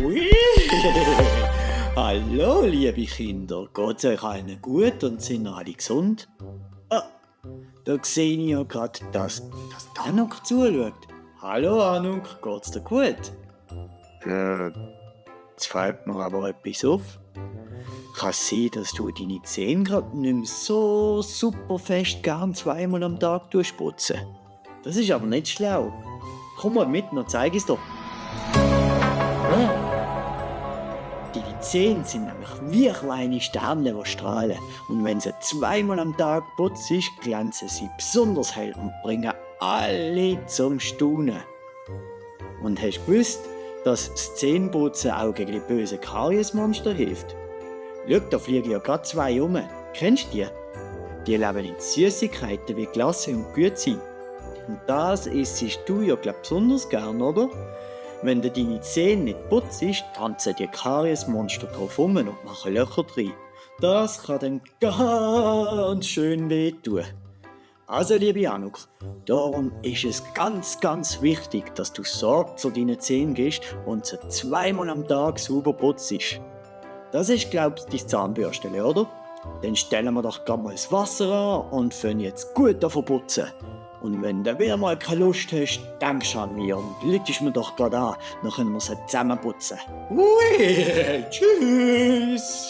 Ui! Hallo, liebe Kinder, geht's euch allen gut und sind alle gesund? Ah, da sehe ich ja gerade, dass Anuk zuschaut. Hallo Anuk, geht's dir gut? Jetzt fällt mir aber etwas auf. Kann es sein, dass du deine Zähne gerade nicht mehr so super fest gern zweimal am Tag putzen? Das ist aber nicht schlau. Komm mal mit, dann zeig es doch. Deine Zähne sind nämlich wie kleine Sterne, die strahlen. Und wenn sie zweimal am Tag putzt, glänzen sie besonders hell und bringen alle zum Staunen. Und hast du gewusst, dass das Zähneputzen auch gegen die bösen Kariesmonster hilft? Schau, da fliegen ja gerade zwei rum. Kennst du die? Die leben in Süßigkeiten wie Glasse und Güezi. Und das isst du ja besonders gern, oder? Wenn du deine Zähne nicht putzt, tanzen die Kariesmonster drauf rum und machen Löcher drin. Das kann dann ganz schön wehtun. Also, liebe Anuk, darum ist es ganz, ganz wichtig, dass du Sorge zu deinen Zähnen gehst und sie zweimal am Tag sauber putzt. Das ist, glaubst du, dein Zahnbürstchen, oder? Dann stellen wir doch gerade mal das Wasser an und fangen jetzt gut an zu putzen. Und wenn du wieder mal keine Lust hast, denkst du an mich und lütest mir doch gerade an, dann können wir sie zusammen putzen. Ui, tschüss!